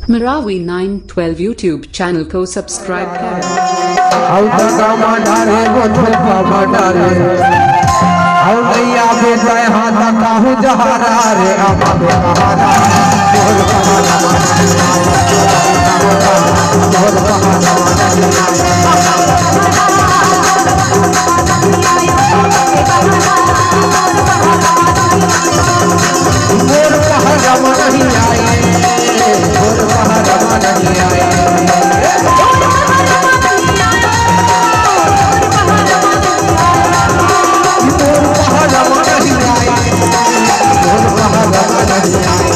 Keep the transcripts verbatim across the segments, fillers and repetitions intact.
Marawi nine twelve YouTube channel को subscribe करें। अउ दगा मा डारे वो धोखा मा डारे, अउ नैया बेटा हाथ काहू जहारा रे, अब बेहारा। मोर पहरवा नहीं आए, मोर पहरवा नहीं आए। मोर पहरवा नहीं आए, मोर पहरवा नहीं आए।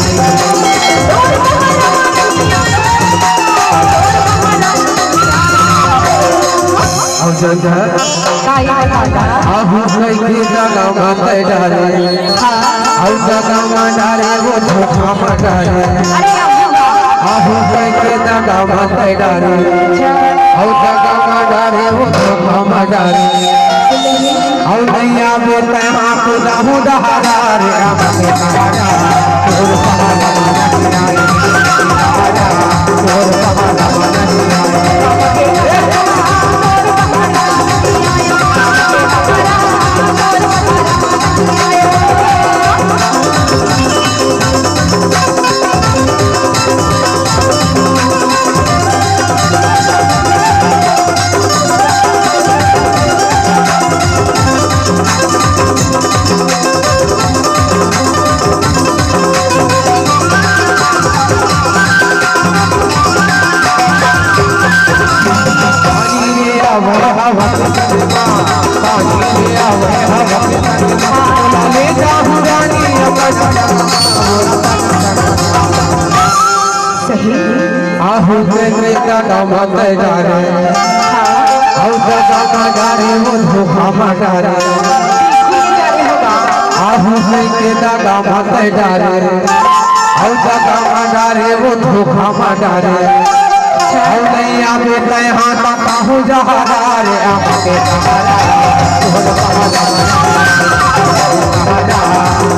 अउ जंझट का ये बताता? आहू कइके दगा मा तैं डारे, हाँ। अउ दगा मा डारे वो धोखा मा डारे। अरे, आहू का? आहू कइके दगा मा तैं डारे, अच्छा। अउ दगा मा डारे वो धोखा मा डारे। अउ नैया बेटा हाथ काहू जहारा रे, अब बेहारा। मोर पहरवा नहीं आए, मोर पहरवा नहीं आए। सही। आहू कइके दगा मा तैं डारे, अउ दगा मा डारे वो धोखा मा डारे। आहू कइके दगा मा तैं डारे, अउ दगा मा डारे वो धोखा मा डारे। अउ नैया बेटा हाथ काहू जहारा रे, अब बेहारा।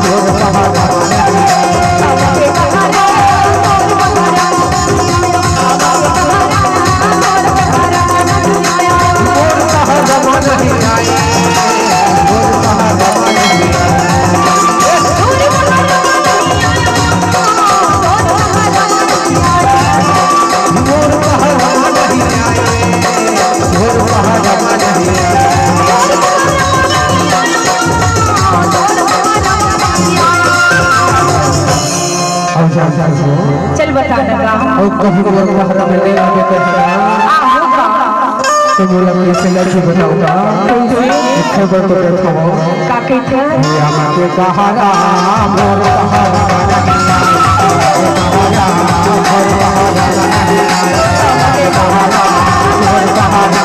मोर पहरवा नहीं आए, मोर पहरवा नहीं आए। अउ जानथस वो? चल बता ना का। अउ कभू मोर पहरा में नइ आबे त का? आहू का। त मोला कइसे लड़की बताओ का? कइसे? इतने बार तो देखो। का कहिथे? ये हमके पहरा, मोर पहरा। मोर पहरा, मोर पहरा।